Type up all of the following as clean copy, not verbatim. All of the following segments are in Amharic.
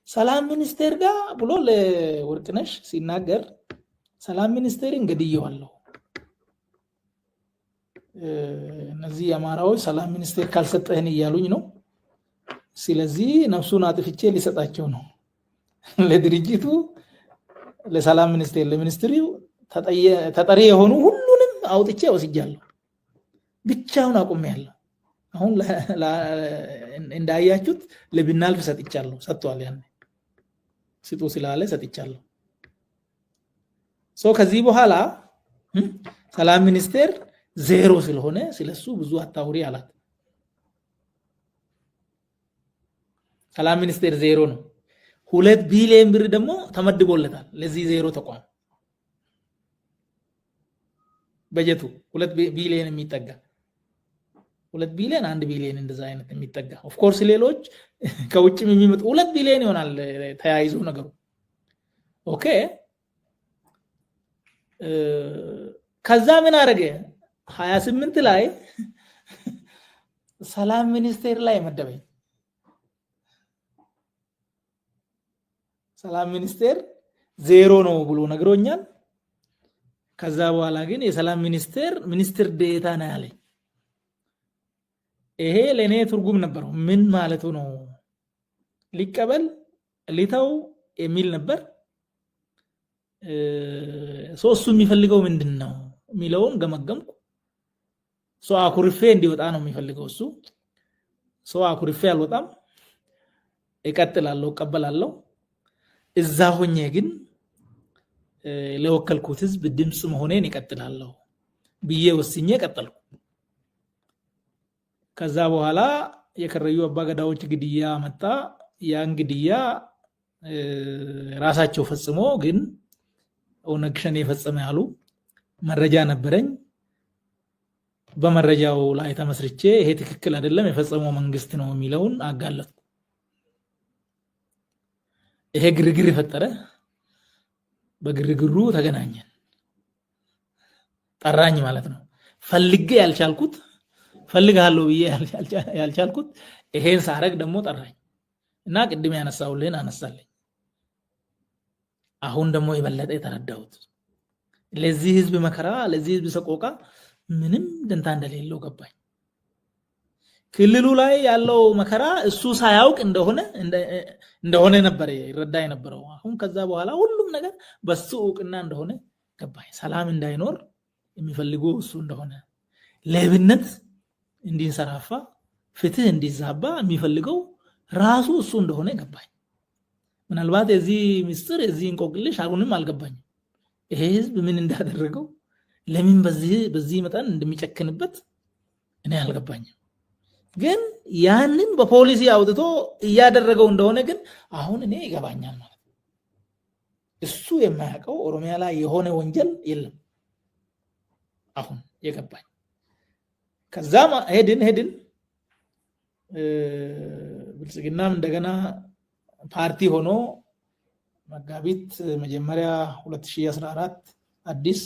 ሰላም ሚኒስቴር ጋር ብሎ ለወርቅነሽ ሲናገር ሰላም ሚኒስቴርን ገድየዋለሁ፣ እነዚህ የአማራዎች ሰላም ሚኒስቴር ካልሰጠህን እያሉኝ ነው። ስለዚህ ነፍሱን አጥፍቼ ሊሰጣቸው ነው። ለድርጅቱ ለሰላም ሚኒስቴር ለሚኒስትሪው ተጠሪ የሆኑ ሁሉንም አውጥቼ ወስጃለሁ። ብቻውን አቁሜያለሁ። አሁን እንዳያችሁት ለብናልፍ ሰጥቻለሁ። ሰጥቷል። ያኔ ስጡ ስላለ ሰጥቻለሁ። So ከዚህ በኋላ ሰላም ሚኒስቴር ዜሮ ስለሆነ ስለሱ ብዙ አታውሪ አላት። ሰላም ሚኒስቴር ዜሮ ነው። 2 ቢሊዮን ብር ደግሞ ተመድቦለታል ለዚህ ዜሮ ተቋም በጀቱ 2 ቢሊዮን የሚጠጋ 2 ቢሊዮን 1 ቢሊዮን እንደዛ አይነት የሚጠጋ of course ሌሎች ከውጭም የሚመጡ 2 ቢሊዮን ይሆናል ተያይዞ ነገሩ። Okay ከዛ ምን አደረገ? 28 ላይ ሰላም ሚኒስቴር ላይ መደበኝ። ሰላም ሚኒስቴር ዜሮ ነው ብሎ ነግሮኛል። ከዛ በኋላ ግን የሰላም ሚኒስቴር ሚኒስትር ዴኤታ ነው ያለኝ። ይሄ ለእኔ ትርጉም ነበረው። ምን ማለቱ ነው? ሊቀበል ሊተው የሚል ነበር። እሱ የሚፈልገው ምንድን ነው የሚለውን ገመገምኩ። ሰው አኩርፌ እንዲወጣ ነው የሚፈልገው እሱ። ሰው አኩርፌ አልወጣም፣ እቀጥላለሁ፣ እቀበላለሁ። እዛ ሆኜ ግን ለወከልኩት ህዝብ ድምፅ መሆኔን እቀጥላለሁ ብዬ ወስኜ ቀጠልኩ። ከዛ በኋላ የከረዩ አባገዳዎች ግድያ መጣ። ያን ግድያ ራሳቸው ፈጽሞ ግን ኦነግ ሸኔ የፈጸመ ያሉ መረጃ ነበረኝ። በመረጃው ላይ ተመስርቼ ይሄ ትክክል አይደለም፣ የፈጸመው መንግስት ነው የሚለውን አጋለጥኩ። ይሄ ግርግር የፈጠረ በግርግሩ ተገናኘን፣ ጠራኝ ማለት ነው። ፈልጌ ያልቻልኩት ፈልግሃለሁ ብዬ ያልቻልኩት ይሄን ሳረግ ደግሞ ጠራኝ እና ቅድም ያነሳሁልህን አነሳልኝ። አሁን ደግሞ የበለጠ የተረዳሁት ለዚህ ህዝብ መከራ፣ ለዚህ ህዝብ ሰቆቃ ምንም ደንታ እንደሌለው ገባኝ። ክልሉ ላይ ያለው መከራ እሱ ሳያውቅ እንደሆነ ነበር ይረዳ የነበረው። አሁን ከዛ በኋላ ሁሉም ነገር በሱ እውቅና እንደሆነ ገባኝ። ሰላም እንዳይኖር የሚፈልገው እሱ እንደሆነ፣ ሌብነት እንዲንሰራፋ፣ ፍትህ እንዲዛባ የሚፈልገው ራሱ እሱ እንደሆነ ገባኝ። ምናልባት የዚህ ምስጢር የዚህ እንቆቅልሽ አሁንም አልገባኝም። ይሄ ህዝብ ምን እንዳደረገው ለምን በዚህ መጠን እንደሚጨክንበት እኔ አልገባኝም። ግን ያንን በፖሊሲ አውጥቶ እያደረገው እንደሆነ ግን አሁን እኔ ይገባኛል ማለት ነው። እሱ የማያውቀው ኦሮሚያ ላይ የሆነ ወንጀል የለም። አሁን የገባኝ ከዛም ሄድን ሄድን ብልጽግናም እንደገና ፓርቲ ሆኖ መጋቢት መጀመሪያ 2014 አዲስ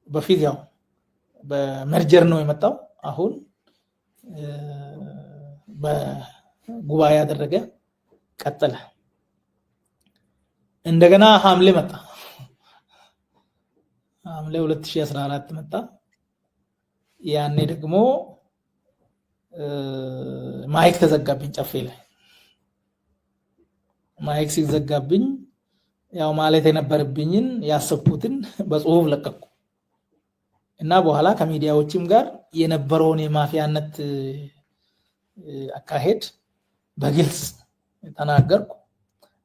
በፊት ያው በመርጀር ነው የመጣው። አሁን በጉባኤ ያደረገ ቀጠለ። እንደገና ሐምሌ መጣ። ሐምሌ 2014 መጣ። ያኔ ደግሞ mic ተዘጋብኝ፣ ጨፌ ላይ mic ሲዘጋብኝ ያው ማለት የነበረብኝን ያሰብኩትን በጽሁፍ ለቀቅኩ እና በኋላ ከሚዲያዎችም ጋር የነበረውን የማፊያነት አካሄድ በግልጽ ተናገርኩ።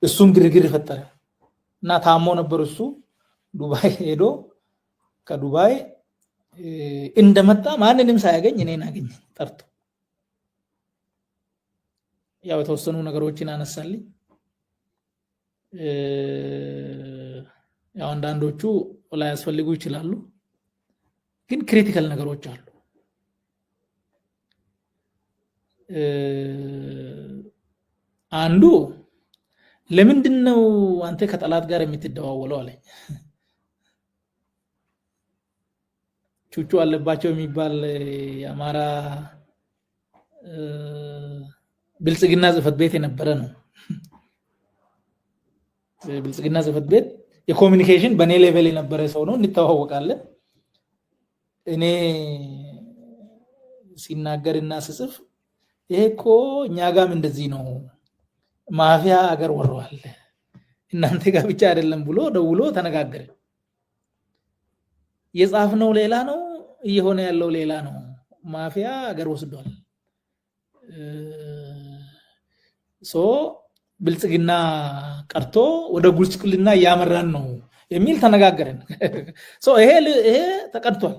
እሱም ግርግር ፈጠረ እና ታሞ ነበር። እሱ ዱባይ ሄዶ ከዱባይ እንደመጣ ማንንም ሳያገኝ እኔን አገኘ ጠርቶ ያው የተወሰኑ ነገሮችን አነሳልኝ። ያው አንዳንዶቹ ላያስፈልጉ ይችላሉ፣ ግን critical ነገሮች አሉ። አንዱ ለምንድን ነው አንተ ከጠላት ጋር የምትደዋወለው አለኝ። ቹቹ አለባቸው የሚባል የአማራ ብልጽግና ጽሕፈት ቤት የነበረ ነው። ብልጽግና ጽህፈት ቤት የ communication በእኔ level የነበረ ሰው ነው፣ እንተዋወቃለን። እኔ ሲናገርና ስጽፍ ይሄ እኮ እኛ ጋም እንደዚህ ነው፣ ማፊያ አገር ወረዋል፣ እናንተ ጋር ብቻ አይደለም ብሎ ደውሎ ተነጋገረ። የጻፍነው ሌላ ነው፣ እየሆነ ያለው ሌላ ነው። ማፊያ አገር ወስዷል። So ብልጽግና ቀርቶ ወደ ጉስቁልና እያመራን ነው የሚል ተነጋገረን። ይሄ ተቀድቷል።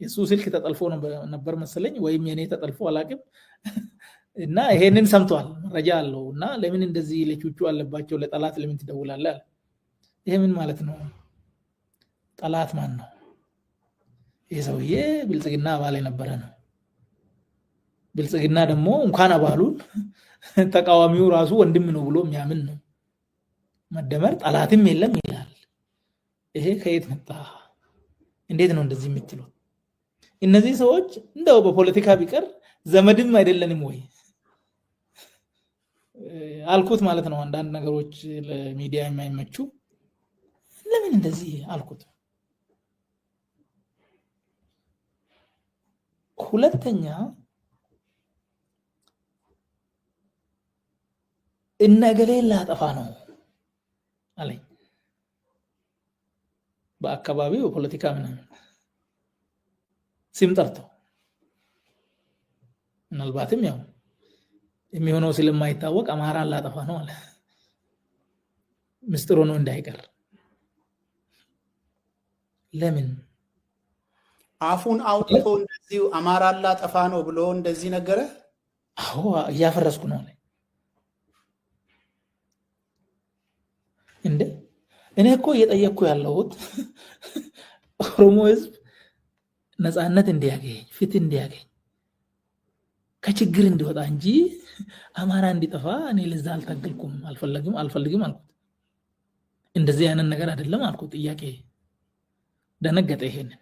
የሱ ስልክ ተጠልፎ ነበር መሰለኝ ወይም የኔ ተጠልፎ አላውቅም። እና ይሄንን ሰምቷል፣ መረጃ አለው። እና ለምን እንደዚህ ለቹቹ አለባቸው ለጠላት ለምን ትደውላለህ አለ። ይሄ ምን ማለት ነው? ጠላት ማን ነው? ይህ ሰውዬ ብልጽግና አባል የነበረ ነው። ብልጽግና ደግሞ እንኳን አባሉን ተቃዋሚው ራሱ ወንድም ነው ብሎ የሚያምን ነው። መደመር ጠላትም የለም ይላል። ይሄ ከየት መጣ? እንዴት ነው እንደዚህ የምትሉት? እነዚህ ሰዎች እንደው በፖለቲካ ቢቀር ዘመድም አይደለንም ወይ አልኩት ማለት ነው። አንዳንድ ነገሮች ለሚዲያ የማይመቹ ለምን እንደዚህ አልኩት። ሁለተኛ እነ እገሌን ላጠፋ ነው አለኝ። በአካባቢው በፖለቲካ ምናምን ስም ጠርቶ ምናልባትም ያው የሚሆነው ስለማይታወቅ አማራን ላጠፋ ነው አለ። ምስጢር ሆኖ እንዳይቀር ለምን አፉን አውጥቶ እንደዚሁ አማራን ላጠፋ ነው ብሎ እንደዚህ ነገረ? አዎ እያፈረስኩ ነው አለ። እንደ እኔ እኮ እየጠየቅኩ ያለሁት ኦሮሞ ሕዝብ ነፃነት እንዲያገኝ፣ ፍትህ እንዲያገኝ፣ ከችግር እንዲወጣ እንጂ አማራ እንዲጠፋ እኔ ለዛ አልታገልኩም፣ አልፈልግም አልኩት። እንደዚህ አይነት ነገር አይደለም አልኩት። ጥያቄ ደነገጠ። ይሄንን